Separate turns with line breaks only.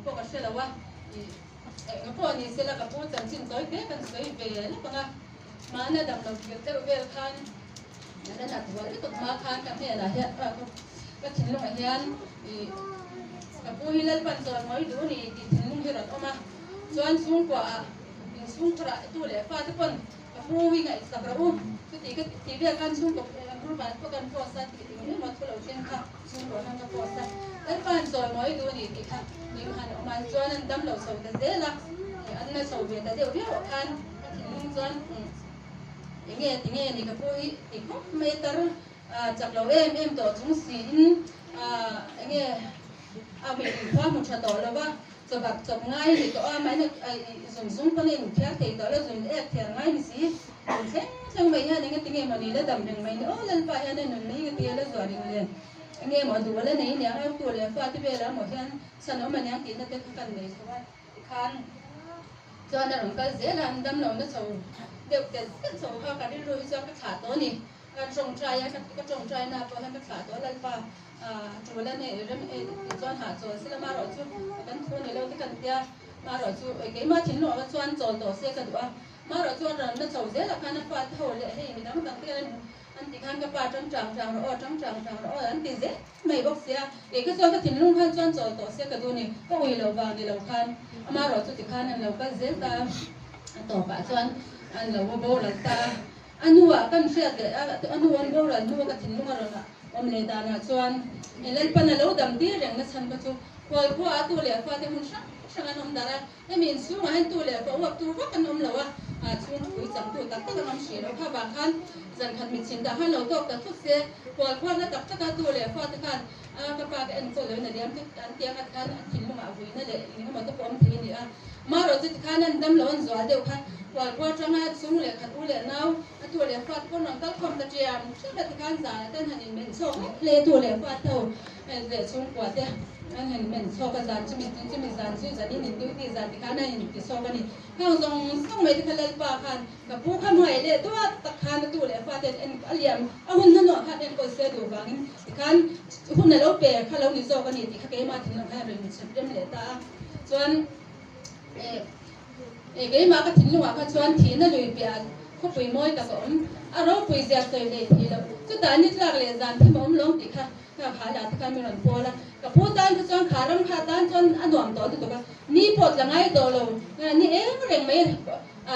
pawh ka hre lo a, ih eng pawh ni sela ka pu chanchin tawi te kan sawi ve lawk ang a, mahna dam lo tir deuh vel khan la nat rual lutuk hma khan ka hnenah hian ka thinlungah hian ih ka pu hi Lalpan chawi mawi duh ni tih thinlung hi rawn awm a, chuan chhungkua ah inchhungkhurah tu leh fate pawn Ka pu hi ngaihsak rawh u. Chuti ka tih vel khan chhungkaw group ah pawh kan post a tih eng emaw thu lo thleng kha chhungkaw khan ka post a. Lalpa an chawimawi duh a ni tih kha eng han awm a chuan an dam lo chho ta zel a, an la chho ve ta deuh viau ah khan ka thinlung chuan eng nge ti nge ni ka pu hi ti khawp mai tar chak lo em em tawh chung siin eng nge a mi inkhua hmu tha tawh lo va. Chawbak chawp ngai ni tawh a, mahni zun zung pawn a inthiar thei tawh la, zun ek thiar ngai ni si. Zun thleng thleng mai hian enga tinge maw ni la dam reng mai ni aw Lalpa hian a nunna hi engati la zuah reng le? Enge maw duh la nei aniang a tu leh fa te velah maw hian chhan awm aniang tihna te kha kan nei chho a tikhan chuan a rawn kal zel a, an dam lohna chho deuh telh telh chho kha ka rilru hi chuan ka thlah tawh a ni. Ka tawngtai a, ka tawngtai na pawh hian ka thlah tawh a Lalpa. Tul a nei rem e tih chuan hahchawl sela marawh chu kan thu ni lo te kan tia marawh chu keimah thinlung ah chuan chawl tawh se ka duh a marawh chuan ranna chho zel ah khan a fa te ho leh hei midang dang te an ti khan ka pa tang tang tang rawh aw tang tang tang rawh aw an ti zel mai bawk sia kei kha chuan ka thinlung khan chuan chawl tawh se ka duh ni ka ui lo vang ni lo khan amarawh chu tikhan an lo kal zel ta a tawpah chuan an lo boral ta a hnuah kan hriat leh a hnu an boral hnu ka thinlung a rawn Awm leh danah chuan Lalpan a lo dam tir reng na chhan kha chu khualkhua a tu leh fate hmun hrang hrang an awm darh a, hemi inchhungah hian tu leh fa uap tur vak an awm lo a, chhungpui changtu tak tak an awm hrih lo. Kha vang khan zan khat mit chhin dah khan lo tawk ta thut se, khualkhua na tak taka tu leh fate khan ka pa ka enkawl lo in a liam thut an ti ang a tikhan an thinlungah vuina leh eng emaw te pawh awm thei a ni a. Marawh chu tikhan an dam lo an zual deuh kha khualkhua atanga chhung leh khat u leh nau A tu leh fat pawn rawn kal khawm ta ṭiam ṭiam a tikhan zan ah ten han in men chhawk hlek hle tu leh fat ho leh chhungkua te an han men chhawk a zan chumi chumi zan chu zan in in duty zan tikhan an in ti chhawk a ni. Khang zawng zawng mai te kha Lalpa khan ka pu kha hmuai leh duat tak khan a tu leh fat ten en a liam a hun hnuhnawh khan enkawl se duh vangin tikhan hun a lo pe kha lo ni zawk a ni tih kha keimah thinlung khan a rawn inchhep rem leh ta a chuan eh Keimah ka thinlungah kha chuan thihna lui piah khawpui mawi tak a awm. A ropui zia sawi hlei thei lo. Chutah ni tlak leh zan thim a awm lawm tih kha ka kha lah te khan min rawn pawl a. Ka pu tan kha chuan kha ram kha tan chuan a nuam tawh lutuk a. Ni pawh tla ngai tawh lo. Ni eng reng mai a.